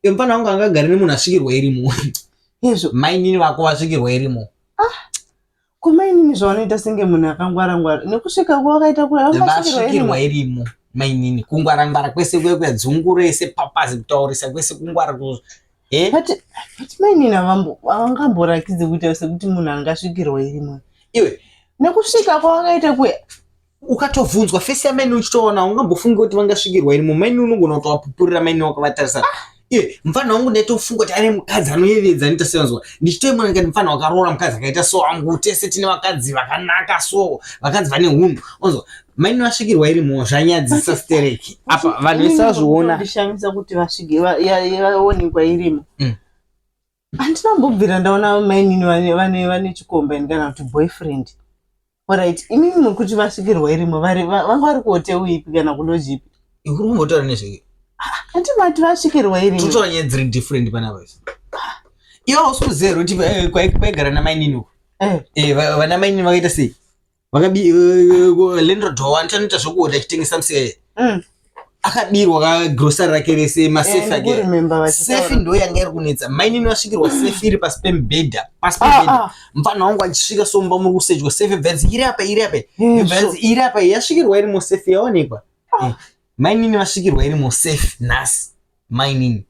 Iwe, mufana wangu angagare nemunhu asvikirwa irimo? Izvo. Mainini vako vasvikirwa irimo. Kumainini zvavanoita senge munhu akangwara ngwara nekusvika kwavakaita kure, vasvikirwa irimo mainini. Kungwarangwara kwese kwekuya, dzungu rese, papazi, kutaurisa kwese, kungwara. Eh? But mainini havangamborakidzi kuita sekuti munhu angasvikirwa irimo. Iwe. Nekusvika kwavakaita kuya. Ukatovhunzwa face yamaini uchitoona, ungambofunga kuti vangasvikirwa irimo maini? Unogona kutovapupurira maini wakavatarisa. Iwe, mufana wangu ndaitofunga kuti ane mukadzi anoyevedza, anoita seanzwa ndichitoimona, ndikati mufana wakaroora mukadzi akaita so wangu, tese tine vakadzi vakanaka, so vakadzi vane hunhu. Onzwa, maini vasvikirwa irimo, zvanyadzisa stereki apa, vanhu vese vazviona. Ndishamisa kuti vasvike vaonekwa irimo. Handina kumbobvira ndaona mainini vane chikomba ini kana kuti boyfriend. Alright, imimi muri kuti vasvikirwa irimo, vanga vari kuhotel ipi kana kulodge ipi? Uri kumbotaura nezvei? Handi mati vasvikirwa irimo? Totaura nyaya dziri different panapa. Iwe hausi kuziva here kuti kwaigara namainini uku? Eh. Vana mainini vakaita sei? Vakabi landlord wavo anoita zvekuhodha achitengesa musika. Akabirwa kagrosari rake rese, masefi ake. Ndikuremember Sefi vachitaura. ndo yanga iri kunetsa. Mainini vasvikirwa sefi iri pasi pemubhedha, pasi Ah, pemubhedha. ah. Mufana wangu achisvika somba, muri kusejwa sefi, bvanzi iri apa, iri apa. Bvanzi iri apa, yasvikirwa iri musefi, yaonekwa. Mainini vasvikirwa iri musefi nhasi, mainini.